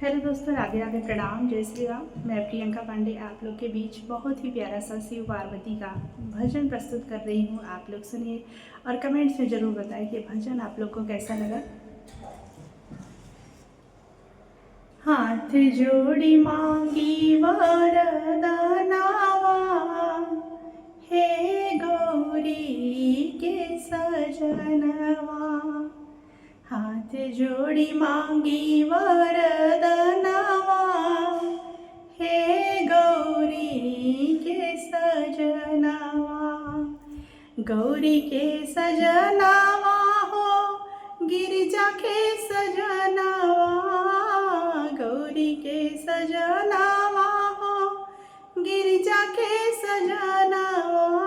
Hello दोस्तों, राधे राधे, प्रणाम, जय श्री राम। मैं प्रियंका पांडे आप लोग के बीच बहुत ही प्यारा सा शिव पार्वती का भजन प्रस्तुत कर रही हूँ। आप लोग सुनिए और कमेंट्स में ज़रूर बताएं कि भजन आप लोग को कैसा लगा। हाथ जोड़ी मांगी वरदानावा, हे गौरी के सजनवा। हाथ जोड़ी मांगी वरदनवा, हे गौरी के सजनवा। गौरी के सजनवा हो, गिरिजा के सजनवा। गौरी के सजनवा हो, गिरिजा के सजनवा।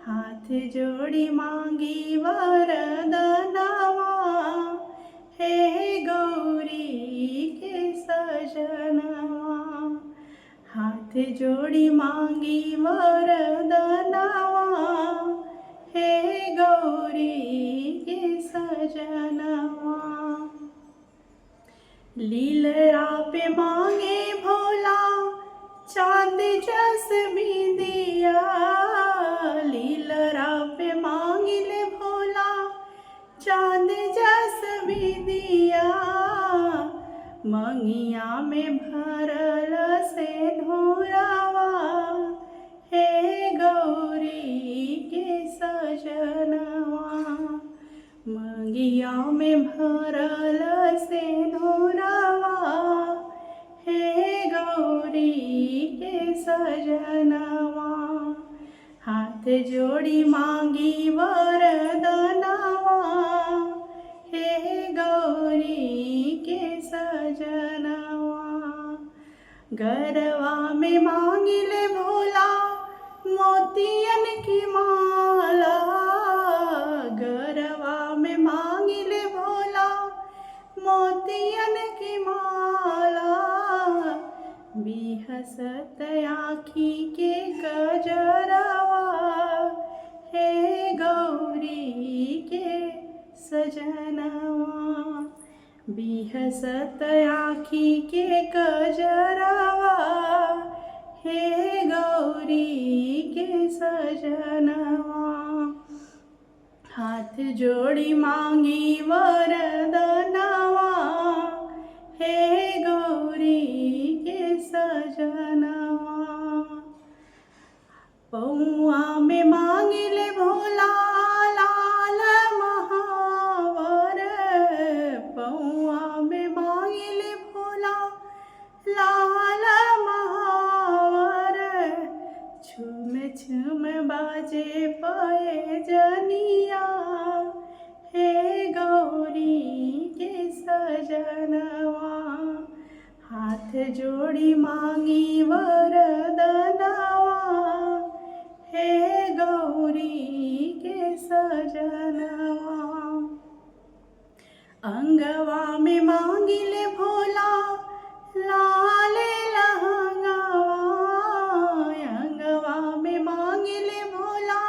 हाथ जोड़ी मांगी वरदनवा, हे गौरी के सजनवा। हाथ जोड़ी मांगी वरदनवा, हे गौरी के सजनवा। लीलरा पे मांगे भोला चांद जस बिंदिया। लीलरा पे मांगिले भोला चांद जस बिंदिया। मंगिया में भरल से नूरावा, हे गौरी के सजनवा। मंगिया में भरल से नूरावा, हे गौरी के सजनवा। हाथ जोड़ी मांगी वरदनवा, हे गौरी के सजनवा। गरवा में मांगिले भोला मोतियन की माला। गरवा में मांगिले भोला मोतियन की माला। बिहसत आँखी के गजरवा, हे गौरी के सजनवा। बिहसत आँखी के गजरवा, हे गौरी के सजनवा। हाथ जोड़ी मांगी वरदनवा, हे गौरी के सजनवा। पौआ में मांगिले भोला लाल महावर। पौआ में मांगिले भोला लाल महावर। छुम छुम बाजे पाए जनिया, हे गौरी के सजनवा। हाथ जोड़ी मांगी वरदनवा, हे गौरी के सजनवा। अंगवा में मांगिले भोला लाल लहंगावा। अंगवा में मांगिले भोला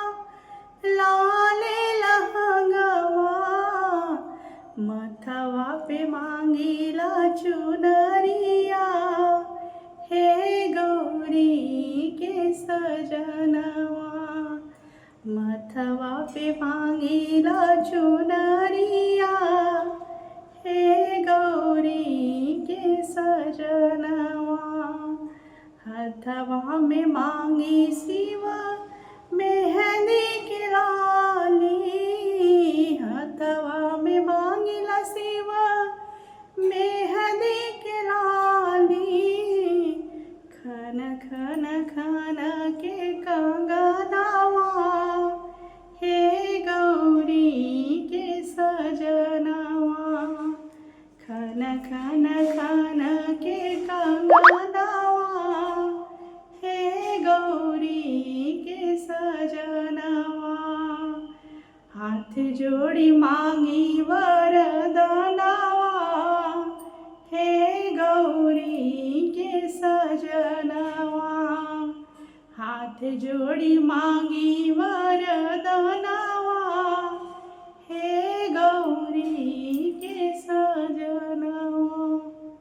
लाल लहंगावा। मथवा पे मांगिला चुनरिया, हे गौरी के सजनवा। मथवा पे मांगिला चुनरिया, हे गौरी के सजनवा। हथवा में मांगी शिवा मेहंदी के लाली। हथवा में मांगिला शिवा मेहंदी के लाली। खन खन खन के कंगनावा, हे गौरी के सजनवा। खन खन खन के कंगनावा, हे गौरी के सजनवा। हाथ जोड़ी मांगी वरदनवा, हे गौरी के सजनवा। हाथ जोड़ी मांगी वरदनवा,